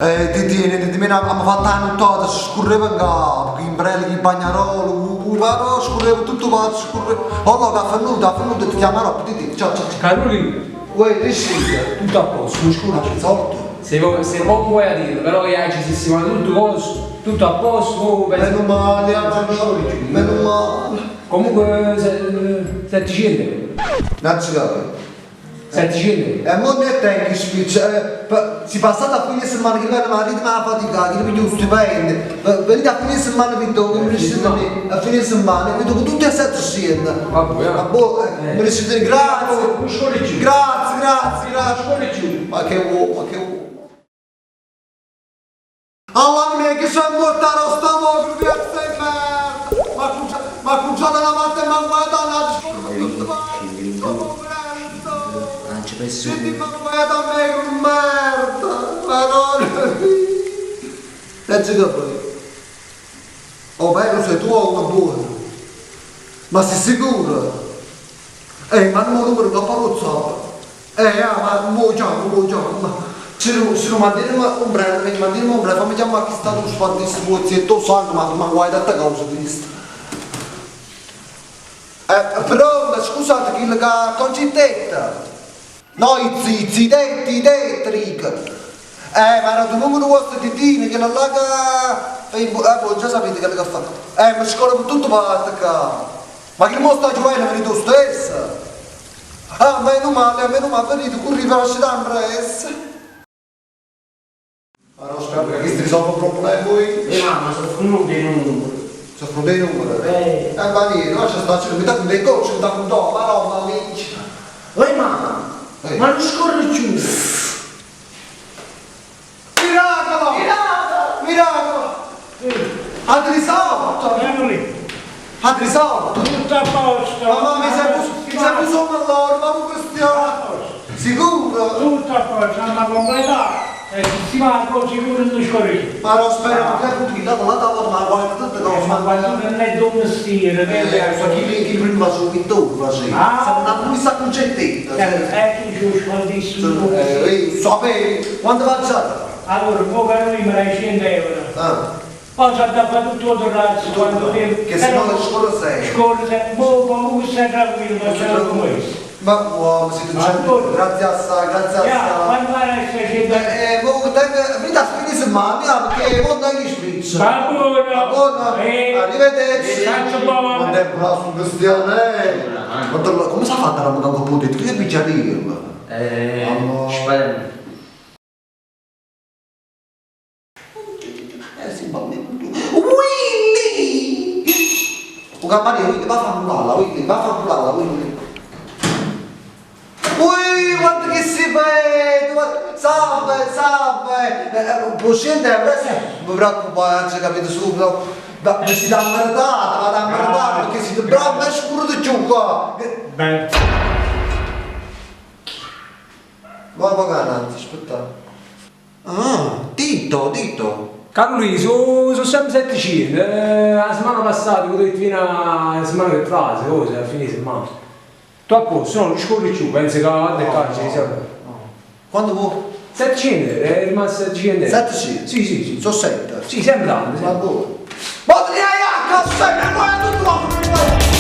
Eh, ti tieni, ti mena, abbiamo fatto la nottata, si scorreva in capo, con i ombrelli, con i bagnaroli, però scorreva tutto quanto, scorreva. Oh, no, ha venuto, ti chiamerò, ti ciao, ciao, ciao. Carolina, Uè, riuscita. tutto a posto, non scusa. Risolto. Se vuoi, se vuoi a dire, però che ci sistemato tutto coso, tutto a posto, oh, Meno male, meno male. Comunque 700 euro. Non ci capito. 700 euro. E mo ne tengo spiccia, si è passata a fine settimana che viene ma ritmo la fatica, che mi piglio stipendio. Venite a fine settimana vi do, che mi riuscite a fine settimana, vi do tutti e 700. Vabbè, Ma boh, mi riuscite, grazie. Grazie, grazie, grazie. Ma che uomo, ma che uomo. Alla mia che sono morta lo stomaco, piazza di merda. Ma cucciata la matta e ma guarda la Non ci penso. Senti, ma guarda a me che merda! Madonna mia! Leggi che poi. Oh, bello, sei tu o una buona? Ma sei sicuro? Ma non numero da paluzza. Ah, ma mo chiamo, mo chiamo. Ma se non, se non mandiamo un ombrello, mi mandiamo un ombrello, fammi chiamare chi sta tu sfaldissimo, e tu sangue, ma guarda te cosa di pronto, scusate, chi che concitetta? No, i zizi, i detti, i detti, rica. Ma era il numero vostro di Dino, che non là che... Voi già sapete che che fa. Ma scuola per tutto parte qua. Ma che mo sta giocando, venite tu stesso? Ah, meno male, meno male, venite, corri per lasciare presto. Ma no, spero che questo risolve il problema voi. Mamma, sono venuti i numeri. Sono venuti i numeri? Ma niente, lascia stare, mi dà dei cocci, mi dà un do, ma no, ma minchia. Oi mamma, ma non scorre più. Miracolo! Miracolo! Miracolo! Ha risolto! Ha risolto! Tutto a posto! Mamma mi sei preso allora, ma non cristiano! Sicuro? Tutto a posto, hanno completato e sistemato sicuro non scorre più. Ma non spero che tutti la tavola, ma guarda tutte cose. Ma quando non è dove mestiere, Chi chi prima faceva il pittore faceva. Ah. Siamo una pulizia concettetta. Eh, chi ci sfaldissimo. Io sapevi, quando facciamo? Allora, mo che lui mi dai 100 euro. Ah. Poi si è da fare tutto il razzo quando tempo. Che se no le scuola sei. Scuola sei, mo comunque stai tranquillo, ma c'è come questo. Ma uomo, siete Ma gente, tu- grazie assai, grazie Ya, assai. quando vai a 600 euro? Mo tengo, mi dà spini settimana, perché mo non gli spiccia. Va buono. Buono, arrivederci. Faccio buono. Quando è bravo cristiano, eh. Come si è fatta la muta con Putin? Che picciaria? Spero. Sì, va bene. Willy! O campanile, Willy, va a fare la Willy, va a fare la Willy. Ui, quanto che si vede! Salve, salve! Può scendere, mi preoccupa, non si capito subito. Ma mi si dà merdato, ma dà merdato, perché siete bravi, ma è scuro di giù qua! Beh. Va pagare, anzi, aspetta. Ah, Tito, Tito. Carlo, sono sempre 700. La settimana passata, ho detto fino alla settimana che trase, cosa, a fine settimana. Tu a posto, no, non scorri più, pensi che guarda il calcio, no, no. Quando vuoi? 700, è rimasto 700 euro. 700? Sì, sì, sì. Sono 7? Sì, sempre tanto. Ma dove? Ma ti hai a cazzo, ma tutto